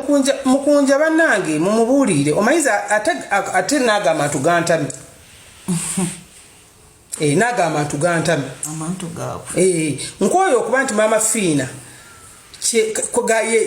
Mukunja, Mukunja bannange mumubuulire, omanyiza ate, ate n'agamba ntu gantamye. N'agamba ntu gantamye. Amantu gaabwe. Nkwoyo okuba nti Maama Fiina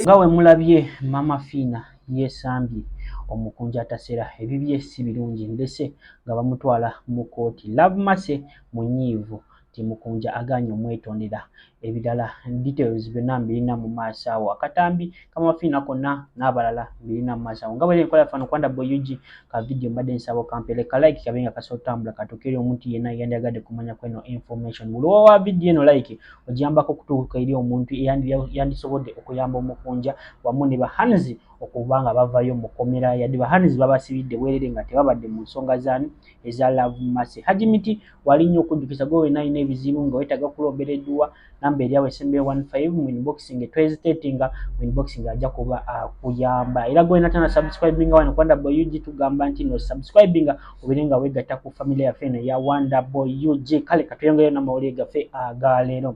nga we mulabye Maama Fiina yeesambye omukunja atasera, ebibye si birungi, ndese nga bamutwala mu kkooti. Love Mercy munyiivu nti Mukunja agaanye omwetondera. Ebirala details byonna mbirina mu maaso awo, akatambi ka Maama Fiina konna n'abalala mbirina mu maaso awo. Nga bweri enkola yaffe ku Wonder Boy UG, ka video mbadde nsaba okampere ka like, kabe nga kasobola otambula katuuke eri omuntu yenna yandyagadde kumanya kweno information. Buli wowa video eno like, ogiyambako okutuuka eri omuntu yandisobodde okuyamba omukunja wamu ne bahanzi okuba nga bavayo mu kkomera, yadde bahanzi babasibidde bwerere nga tebabadde mu nsonga zaani eza Love Mercy. Haji Miti wali nnyo okujjukiza gwe wena alina ebizibu nga weetaaga kulombera edduwa, namba eri awo esembeyo 15 mu inboxing, twezitatinga mu inboxing, ajja kuba akuyamba. Era gwe wena tana subscribinga wano ku Wonder Boy UG, tugamba nti no subscribinga obeere nga weegatta ku family yaffe eno eya Wonder Boy UG. Kale katweyongereyo n'amawulire gaffe agaleero.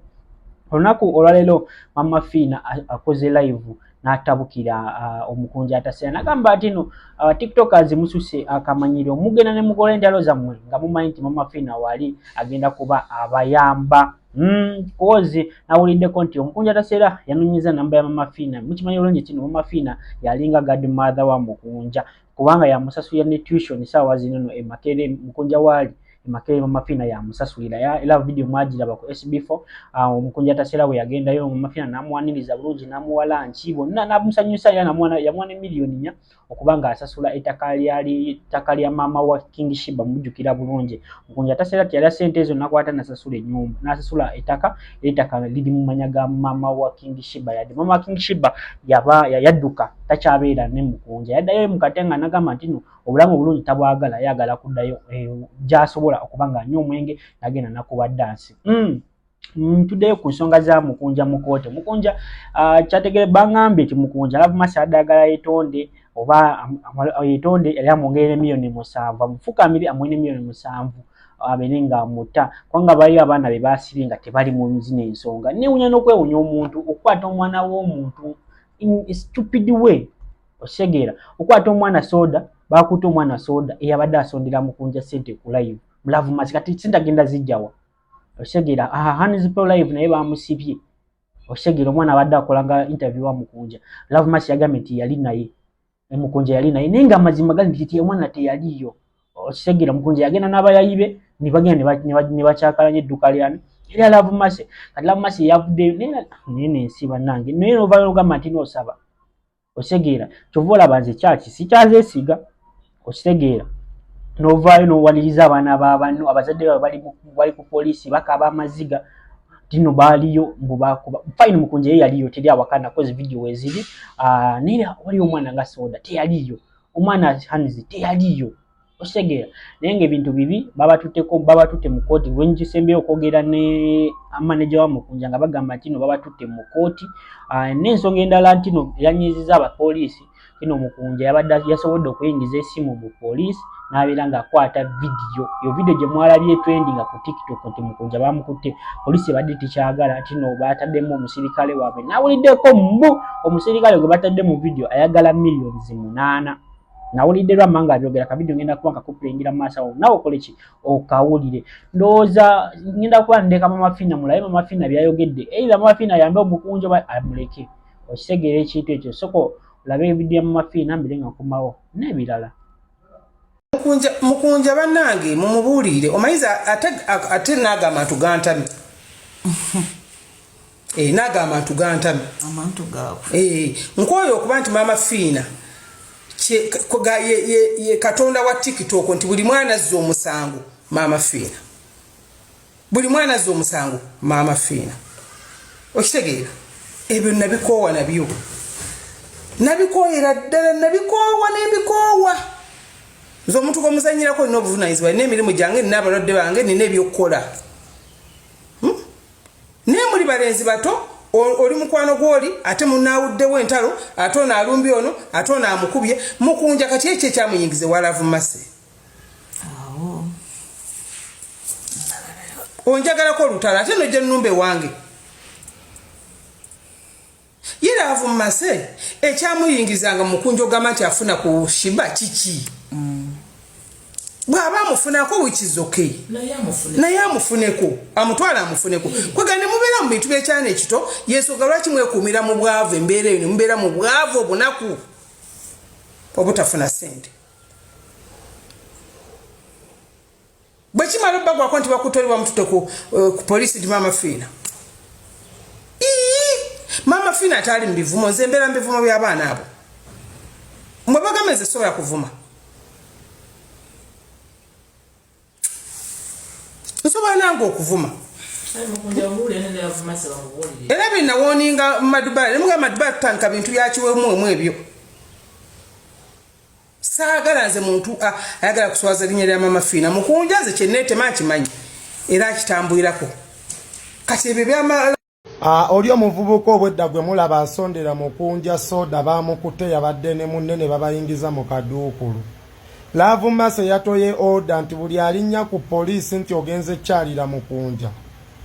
Olunaku olwaleero Mama Fiina akoze live n'atabukira omukunja ataseera, nagamba nti no TikTokers mususe akamanyiro, mugenda ne mugola entalo zammwe nga mumanyi nti Mama Fiina wali agenda kuba abayamba. Kozi nawuliddeko nti omukunja ataseera yanonyiza namba ya Mama Fiina. Mukimanyi bulungi kino, Mama Fiina yalinga godmother wa mukunja kubanga yamusasulira ne tuition. Saawa zino no e Makerere, mukunja waali e Makerere, Mama Fiina yamusasulira. Era video mwagiraba ku SB4, omukunja ataseera bwe yagendayo, Mama Fiina n'amuwaniriza bulungi, n'amuwa lunch, bonna n'amusanyusa, era yamuwa ne miliyoni 4 okuba ng'asasula ettaka lyali ettaka lya maama wa King Shiba. Mujjukira bulungi, omukunja ataseera teyalya ssente ezo, nakwata nasasula ennyumba, n'asasula ettaka, era ettaka liri mu manya ga maama wa King Shiba, yadde maama wa King Shiba yaba yadduka, takyabeera ne mukunja, yaddayo mu Katenga, nagamba nti no obulamu obulungi tabwagala, ayagala kuddayo gy'asobola okuba ng'anywa omwenge nagenda nakuba ddansi. Tuddeyo ku nsonga za mukunja mu kooti. Mukunja kyategere bangambye nti mukunja Love Mercy adagala yetonde oba yetonde, yali amwongerera 7 miliyoni, amufukamire amuwe ne 7 miliyoni abeere nga amuta, kubanga baliyo abaana be basibye nga tebali mu zino ensonga. Newunya n'okwewunya omuntu okukwata omwana w'omuntu in a stupid way. Okitegeera, okwata omwana soda, bakutte omwana soda eyabadde asondera mukunja sente ku live Love Mercy, kati sente agenda zijjawa? Okitegeera, Hans Pro live naye bamusibye. Okitegeera, omwana abadde akola nga interview wa mukunja, Love Mercy yagambye nti yali naye, mukunja yali naye, naye nga amazima gali nti omwana teyaliyo. Okitegeera, mukunja yagenda n'abayayi be ne bagenda ne bakyakalanya edduka lyani era Love Mercy. Kati Love Mercy yavuddeyo naye nensi bannange, naye novayo ogamba nti noosaba. Okitegeera, kyova olaba nze kyaki sikyazeesiga. Okitegeera, novaayo nowaliriza abaana ba banno, abazadde baabwe bali ku poliisi bakaaba amaziga tino baaliyo mbu bakuba. Fine, mukunja ye yaliyo, teri awakana kozi video weziri, naye waliyo omwana nga soda teyaliyo, omwana Hanzi teyaliyo. Okitegeera, naye nga ebintu bibi, babatutteko, babatutte mu kooti. Lwenkisembeyo okwogera ne manager wa mukunja nga bagamba nti no babatutte mu kooti. N'ensonga endala nti no yanyiziza abapoliisi kino, mukunja yabadde yasobodde okuyingiza essimu mu poliisi n'abeera ng'akwata vidiyo, eyo vidiyo gye mwalabye trending ku TikTok nti mukunja bamukutte. Poliisi ebadde tekyagala nti no bataddemu omusirikale waabwe. Nawuliddeko mbu omusirikale gwe batadde mu vidiyo ayagala 8 miliyoni. Nawulidde lwamma nga abyogera. Ka video ngenda kuba nkakuplayingira mu maaso awo, nawe okole ki okawulire. Ndowooza ngenda kuba ndeka Mama Fina, mulabe Mama Fina byayogedde, either Mama Fina ayambe omukunja oba amuleke. Okitegeera ekintu ekyo, soko olabe vidiyo ya Mama Fina mbere nga nkomawo n'ebirala. Mukunja, Mukunja bannange mumubuulire, omanyiza ate, ate n'agamba ntu gantamye. N'agamba ntu gantamye. Amantu gaabwe. Nkwoyo okuba nti Maama Fiina ye katonda wa TikTok, nti buli mwana azza omusango Maama Fiina, buli mwana azza omusango Maama Fiina. Okitegeera, ebyo nabikoowa, nabyo nabikooyera ddala, nabikoowa nembikoowa. Nze omuntu gwomuzanyirako nina obuvunanyizibwa, nina emirimu gyange, nina abalwadde bange, nina ebyokukola. Naye muli balenzi bato, oli mukwano gwoli, ate munaawuddewo entalo, ate ono alumbye ono, ate ono amukubye mukunja. Kati ekyo ekyamuyingiza ewa Love Mercy? Awo. Onjagalako olutalo, ate nojja nnumba ewange. Ye Love Mercy ekyamuyingizanga mukunja ogamba nti afuna ku Sheebah kiki? Bw'aba amufunako, which is okay, naye amufuneko, amutwala amufuneko. Kwega ne mubeera mu bintu byekyana ekito, yensonga lwaki mwekuumira mu bwavu. Embeera eyo ne mubeera mu bwavu, obunaku, obutafuna ssente. Bwe kimala obbagwako nti bakutoli bamutute ku poliisi nti Maama Fiina. Ii, Maama Fiina ataali mu bivumo. Nze mbeera mu bivumo by'abaana abo. Mwe bagamba nze sobola kuvuma, nsobola nange okuvuma. Era byenawoninga Madubala, nemugaa Madubala, tutandika bintu byakiwemuemu ebyo. Saagala nze muntu ayagala kuswaza linnya lya Mama Fiina. Mukunja nze kyenneetema nkimanyi era akitambwirako. Kati ebyo byama. Oli omuvubuka obwedda gwe mulaba asondera Mukunja soda, bamukutte. Yabadde ne munne ne babayingiza mu kaduukulu. Love Mercy yatoye order nti buli alinnya ku poliisi nti ogenze kyalira Mukunja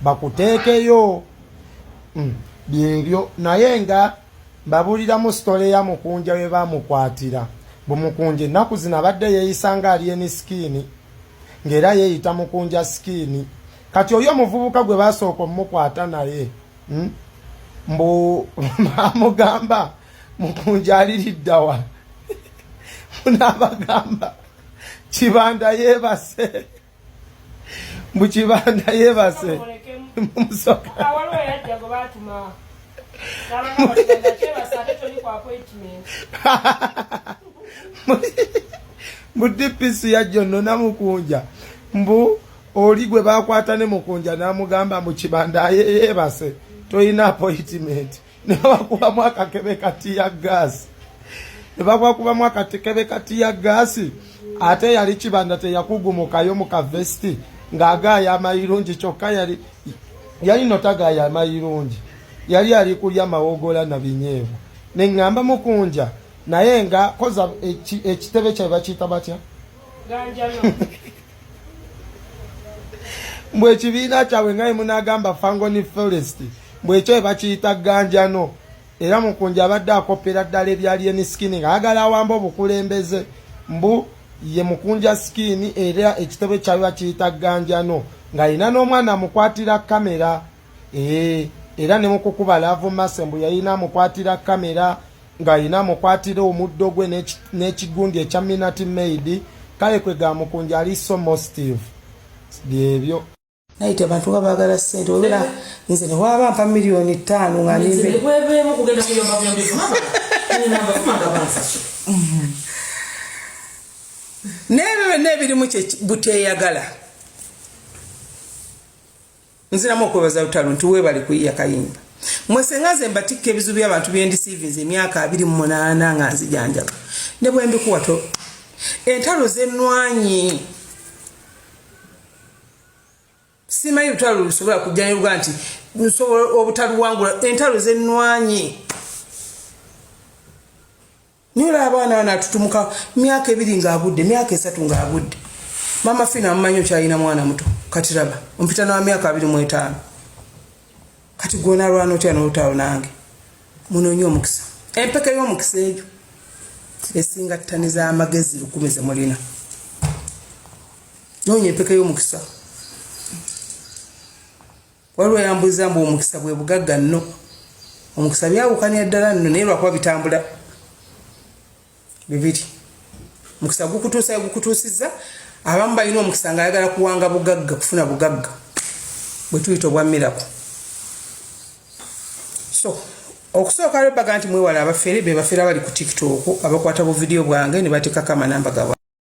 bakuteekeyo. Byebyo. Naye nga mbabuuliramu story ya Mukunja we bamukwatira. Bumukunja ennaku zino abadde yeeyisa nga Alien Skin, ng'era yeeyita Mukunja Skin. Kati oyo omuvubuka gwe basooka omukwata naye, Mbu amugamba, "Mukunja aliriddawa?" Munaabagamba, "Kibanda yeebase." Mbu Kibanda yeebase mumusoka. Waliwo yajja gwe baatuma n'abagamba Kibanda kyebasa ate toli ku appointment. Mu DPC yajja onnona Mukunja. Mbu oli gwe bakwata ne Mukunja n'amugamba mbu Kibanda yeebase, tolina appointment. Ne babakubamu akakebe ka tear gas, ne babakubamu akakebe ka tear gas. Ate yali Kibanda teyakugumukayo mu kavesiti ng'agaaya amayirungi. Kyokka yali no tagaaya amayirungi, yali ali kulya mawogola na binyeebwa. Neŋŋamba Mukunja naye nga koza ekitebe kyabwe bakiyita batya? Ganjano. Mbwe ekibiina kyabwe nga munagamba Fangone Forest, mbwe ekyo bakiyita Ganjano. Era Mukunja abadde akopera ddala ebya Alien Skin, nga ayagala awamba obukulembeze. Mbu ye Mukunja Skin, era ekitebe kyabwe bakiyita Ganjano, ng'alina n'omwana amukwatira kamera. Ee, era ne mukukuba Love Mercy mbu yalina amukwatira kamera, ng'alina amukwatira omuddo gwe n'ekigundi ekya Minute Maid. Kale kwe ga Mukunja ali so mostive. Byebyo. Naye ti abantu nga baagala ssente. Obeera nze newaaba mpa 5 million nga nimbe. Bwebemu kugenda kuyomba buyombi, vuma nga bansasula. N'ebyo byonna ebirimu kye buteeyagala. Nziramu okwebaza Lutalo nti weebale kuyiya kayimba. Mwe senga nze mbatikka ebizibu by'abantu byendisiivinze emyaka 28 nga nzijanjaba, ne bwe mbikuwa to entalo zenwanyi. Simanyi lutalo lusobola kujja neluga nti nsobola obutaluwangula. Entalo zenwanyi naye olaba abaana bano atutumuka myaka 2 ng'agudde, myaka 3 ng'agudde. Mama Fina amumanyi, okyalina mwana muto. Kati laba ompita nawa myaka 25. Kati gwonalwana otya n'olutalo nange? Munoonye omukisa, empeke y'omukisa eyo esinga ttani z'amagezi 1000 ze mulina. Noonya empeke y'omukisa. Waliwo yambuuza mbu omukisa bwe bugagga. Nno omukisa byawukanira ddala nno, naye lwakuba bitambula bibiri. Mukisa gukutuusa gukutuusizza. Abamu balina omukisa nga ayagala kuwanga bugagga, kufuna bugagga bwe tuyita obwa miracle. So okusooka lwe baga nti mwewala abafere, be bafere abali ku TikTok abakwata bu video bwange ne bateekako amanamba gaabwe.